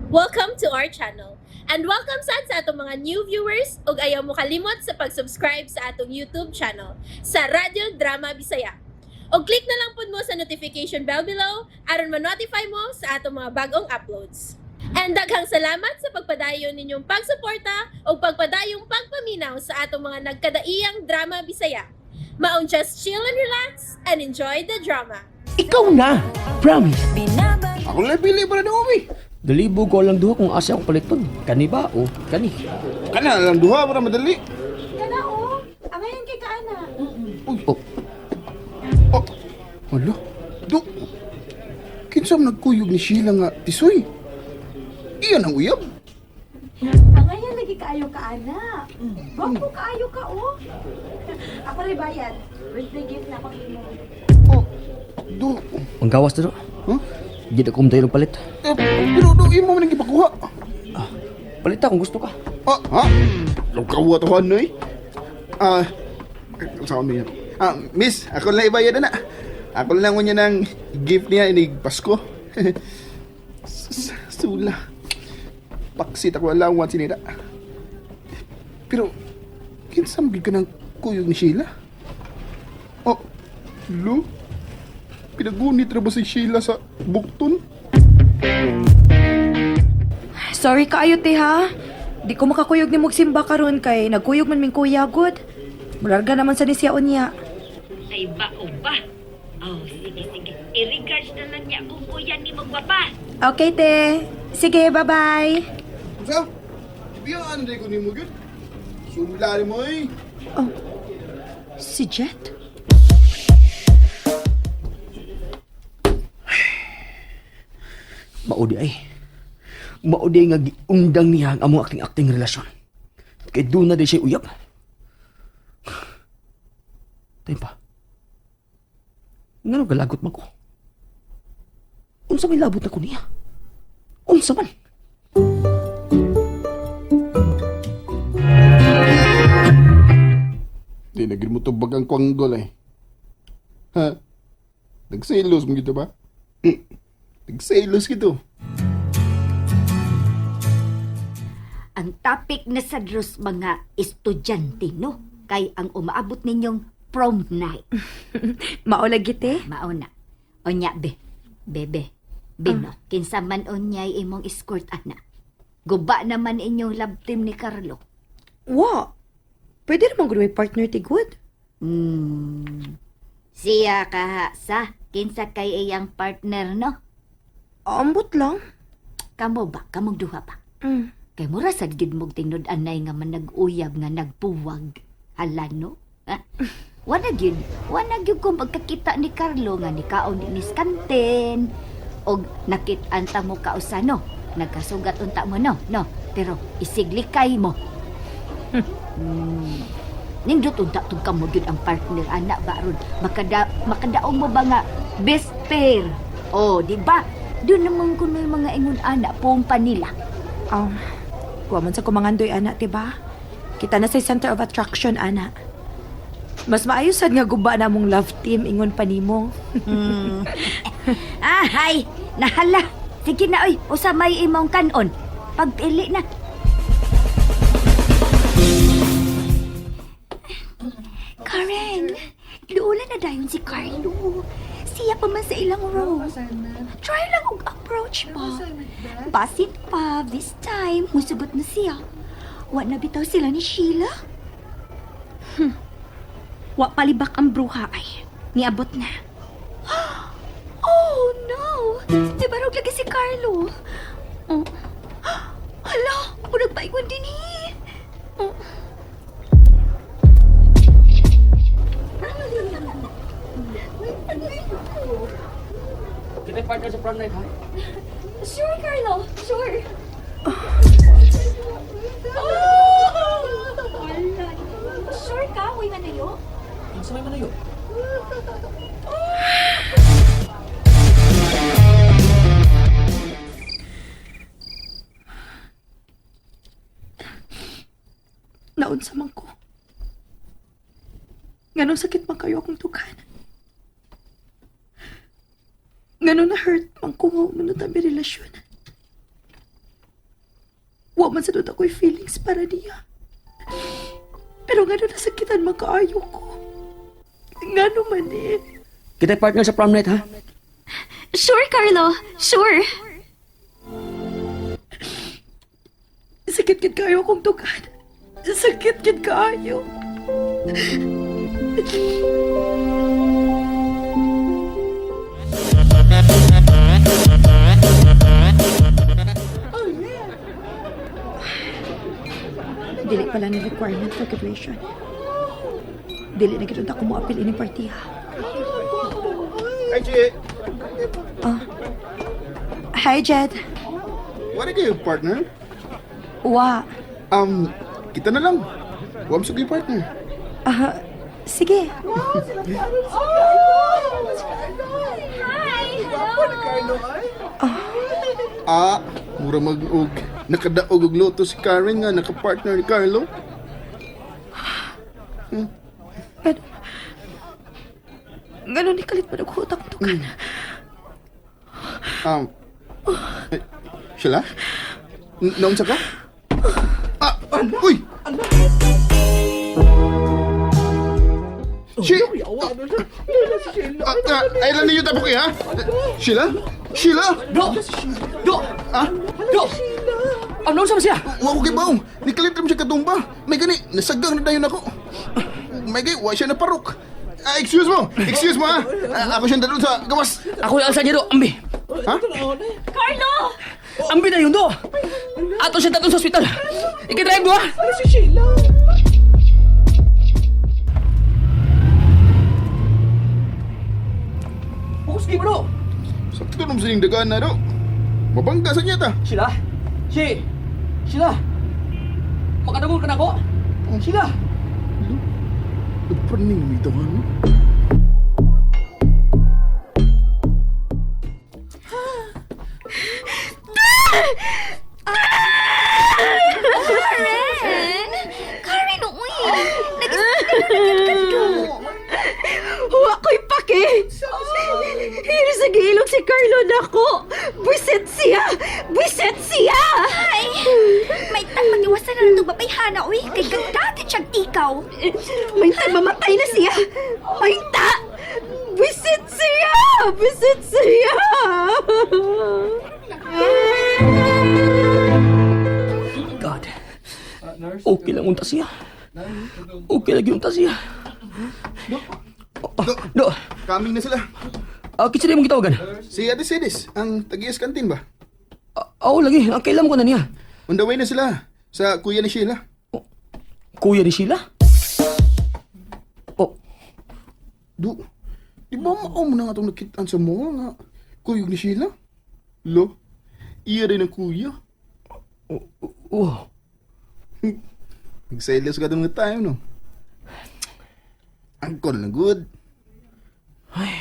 Welcome to our channel. And welcome sad sa atong mga new viewers ug ayaw mo kalimot sa pag-subscribe sa atong YouTube channel sa Radyo Drama Bisaya. Og click na lang pud mo sa notification bell below aron ma-notify mo sa atong mga bagong uploads. And daghang salamat sa pagpadayon ninyong pagsuporta ug pagpadayong pagpaminaw sa atong mga nagkadaiyang drama Bisaya. Maong just chill and relax and enjoy the drama. Ikaw na! Promise! Ako lang pili para na umi. Dalibo ko lang duha kung asa akong paliton. Kani ba o kani? Kana lang duha para madali. Kana oh. Angayan kay kaana. Oh, Oh. Hala. Do. Kinsa man nagkuyog ni Sheila nga tisoy? Iyan ang uyab. Angayan lagi kaayo kaana. Gwapo kaayo ka oh. Ako rin bayad. Birthday gift na ako nimo. Oh. Do. Ang gawas na do. Huh? Di na ko madayon og palit. Eh, pero do imo man ang gipakuha. Palit ta kung gusto ka. Ah, ha? Lukaw to eh. Ah, saan niya? Ah, miss, ako lang ibayad na. Ako lang unya ng gift niya inig Pasko. Sula. Paksit ako alawan sinira. Pero kinsa man gyud ka ng kuyog ni Sheila? Oh, lo. Pinagunit ra ba si Sheila sa bukton? Sorry kaayo te ha. Di ko makakuyog ni simba karon kay nagkuyog man ming kuya gud. Mularga naman sa ni siya unya. Ay ba o ba? Oh, sige, sige. I-regards na lang niya kung kuya ni magwapa. Okay te. Sige, bye-bye. Unsa? Ibiyaan rin ko nimo gyud. Sula ni mo eh. Si Jet? Maudi ay. Maudi nga giundang niya ang among akting-akting relasyon. Kay doon na di siya uyab. Tayo pa. Ngano galagot man ko? Unsa may labot na ko niya? Unsa man? Di na gid mo tubag ang kwanggol eh. Ha? Nagselos mo gito ba? Nagselos gito. Ang topic na sa Diyos mga estudyante, no? Kay ang umaabot ninyong prom night. Mao lagi te. Mao na. Onya, be. Bebe. Bino, kinsa man unyay imong escort, ana. Guba naman inyong love team ni Carlo. Wa. Pwede naman gud may partner ti good. Siya kaha sa kinsa kay iyang partner, no? Ambot lang. Kamo ba? Kamong duha ba? Kay mura sad gid mog tinud-anay nga man nag-uyab nga nagpuwag. Hala no? Ha? Wala gyud, wala gyud ko magkakita ni Carlo nga nikaon ni Skanten og nakit-an ta mo kausa no. Nagkasugat unta mo no, no. Pero isiglikay mo. Nindot unta tug kamo gyud ang partner ana ba ron. Makada makadaog mo ba nga best pair? Oh, di ba? Doon naman kuno yung mga ingon ana pong panila. Wa man sa kumangandoy ana, ti ba? Kita na sa center of attraction ana. Mas maayo sad nga guba na mong love team ingon pa nimo. Ah, hay! Nahala! Sige na, oy! Usa may imong kanon. Pagpili na. Karen, luula na dayon si Carlo. Siya pa man sa ilang room. Try lang og approach pa. Basin pa, this time, musugot na siya. Wa na bitaw sila ni Sheila. Wa palibak ang bruha ay. Niabot na. Oh, no! Di ba rog lagi si Carlo? Oh. Hala, murag paingon din eh. Oh. Kita partner sa prom night ha? Sure, Carlo. Sure. Sure ka? Uy, manayo? Unsa may manayo? Naunsa man ko. Nganong sakit man kayo akong tukan. Nganong na-hurt man ko nga umunod ang relasyon. Wa man sa ako'y feelings para niya. Pero ngano nasakitan man kaayo ko. Ngano man eh. Kita partner sa prom night, ha? Sure, Carlo. Sure. Sakit gid kaayo akong tugad. Sakit gid kaayo. Dili pala ni requirement for graduation. Dili na gid unta ko moapil ining partiha. Hi, Chi. Hi, Jed. What are you, partner? Wa. Kita na lang. Huwag sa partner. Ah, sige. Ah, mura mag-og. Nakadaog og loto si Karen nga nakapartner ni Carlo. Pero, ngano ni kalit pa naghutak tukan. Eh, Sheila? Naunsa ka? Ah, uy! She! Ah, ay lang ninyo tapok eh, ha? Sheila? Sheila? Do! Do! Ah? Do! Ano sa siya? Wa ko kibaw. Nikalit rin siya katumba. May gani, nasagang na dayon ako. May gani, wa siya naparok. Ah, excuse mo! Excuse mo, ha? Ah, ako siyang dalon sa gawas. Ako yung alsa niya, do. Ambi. Ha? Carlo! Ambi na yun, do. Ato siya tatong sa ospital. Ikidrive do, ha? Fokus mo, do. Sakto naman sa dagaan na, do. Mabangga sa niya ta. Sheila? She! Sheila! Makadungol ka na ako? Sheila! Nagpraning naman ito, ano? Karen! Karen, uy! Nag-isip ka. Wa ko'y pake! Hiro sa giilog si Carlo nako! Buisit siya! Buisit siya! Ay! May tang magiwasan na lang itong babayhana, uy! Kay gagdagit siyang ikaw! May ta, mamatay na siya! May ta! Buisit siya! Buisit siya! God. Okay lang unta siya. Okay lang unta siya. Oh, do. Coming na sila. Ah, kinsa mong gitawagan? Si Ate Sedis, ang tag-ias kantin ba? Ah, ako lagi, ang kailan ko na niya. On the way na sila. Sa kuya ni Sheila. Kuya ni Sheila? Oh, Du, di ba mao mo na nga itong nakitaan sa mga nga kuyog ni Sheila? Lo, iya rin ang kuya. oh. Nagselos ka doon nga tayo, no? Angkor na good. Ay.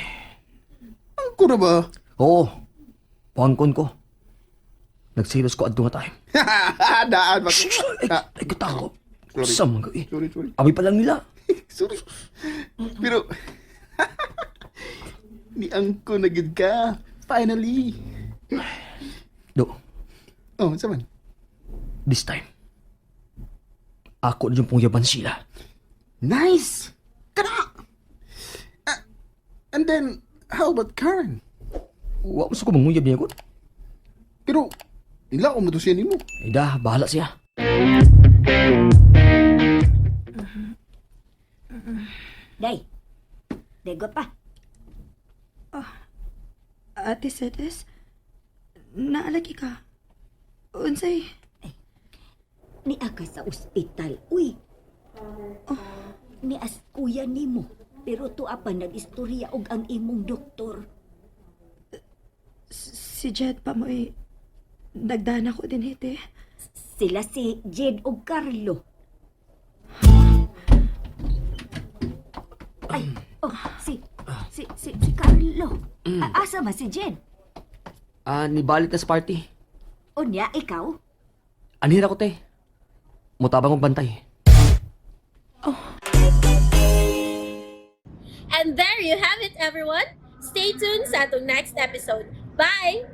Angkor na ba? Oo. Pangkon ko. Nagsilos ko adto nga tayo. Daan ba? Shh! Ay, Ah, ay, katako. Sorry. Sa mga eh. sorry, sorry. Abi pa lang nila. Sorry. Pero, ni angko na gid ka. Finally. Do, Oh, sa man? this time. Ako na yung pongyaban sila. Nice! Kana! Ah, and then, how about Karen? Wa mo sa ko manguyab niya ko. Pero, ila ko mo to siya nimo. Ay da, bahala siya. Day. Day, pa. Ate Sedes, naalagi ka. Unsay, Ni ka sa ospital, uy. Ni as kuya nimo. Pero tuwa pa nag-istorya og ang imong doktor. Si Jed pa mo eh. Nagdana ko din hite. Sila si Jed og Carlo. Ay, oh, si Carlo. Asa man si Jed? Ah, nibalit na sa party. Unya, ikaw? Anhira ko te. Mutabang og bantay. And there you have it, everyone. Stay tuned sa atong next episode. Bye!